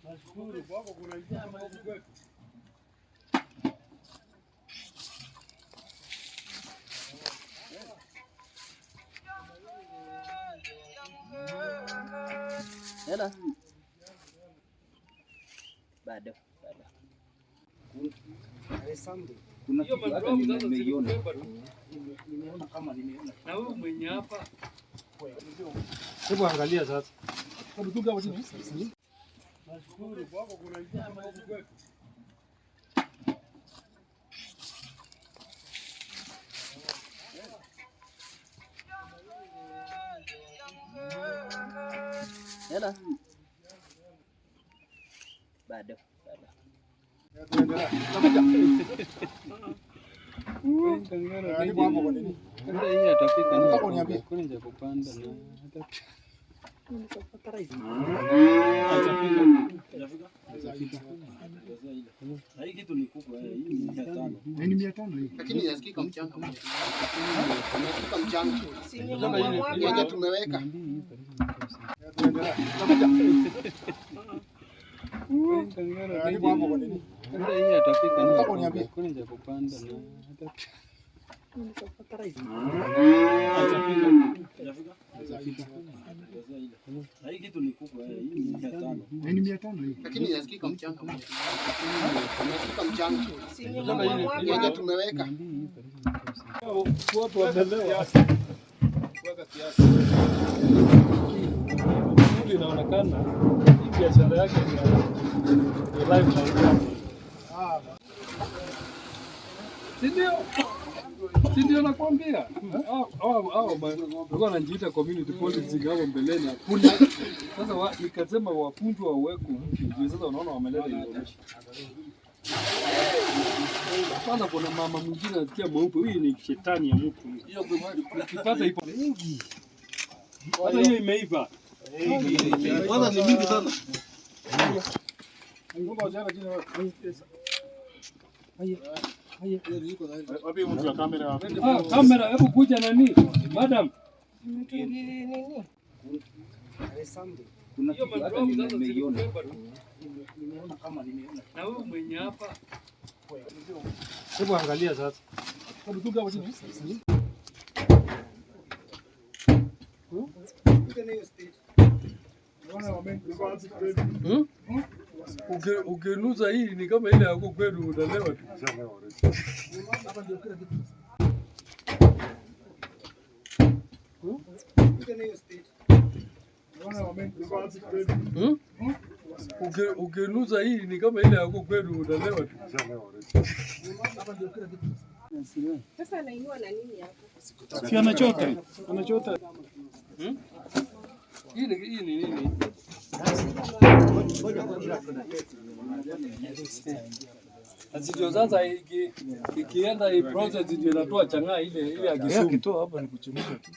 Nashukuru kwako kuna njia kama huku kwetu. Hela. Bado, bado. Kuna Hiyo kitu hata madrum sasa nimeiona. zikubeba tu. Nimeona kama nimeona. Na huyu mwenye hapa. Hebu angalia sasa. Nashukuru kwako kuna njia kama huku kwetu. Hela. Bado, bado. Na hii kitu ni kubwa, hii ni 500. Ni 500 hii. Lakini inasikika mchanga. Inasikika mchanga. Yenye tumeweka. Na hii kitu ni kubwa, hii ni 500. Ni 500 hii. Lakini inasikika mchanga. Inasikika mchanga. Yenye tumeweka. Watu wamelewa. Weka kiasi. Huyu inaonekana hii biashara yake ni ya live na Si ndio? Si ndio nakwambia? Hao walikuwa wanajiita community policing hapo mbeleni hakuna. Sasa nikasema wafunzwe wawekwe mpya. Ndio sasa unaona wameleta information. Kwanza kuna mama mwingine anatia mweupe, huyu ni shetani ya mtu. Ukipata ipo mingi. Hata hiyo imeiva. Kwanza ni mingi sana. Wapi mtu wa kamera? Ah, kamera hebu kuja nani? Madam. Kuna Hiyo kitu hata madrum sasa nimeiona. zikubeba tu. Nimeona kama nimeona. Na huyu mwenye hapa. Hebu angalia sasa. Hmm? Ukinusa hii ni kama ile yako kwenu unalewa tu. Hmm? Ukinusa hii ni kama ile yako kwenu unalewa tu. Sasa anainua na nini hapo? Si anachota. Anachota. Hmm? Hii ni nini? Ndio sasa ikienda hii process ndio inatoa chang'aa ile ile ya Kisumu. Akitoa hapa ni kuchemsha tu.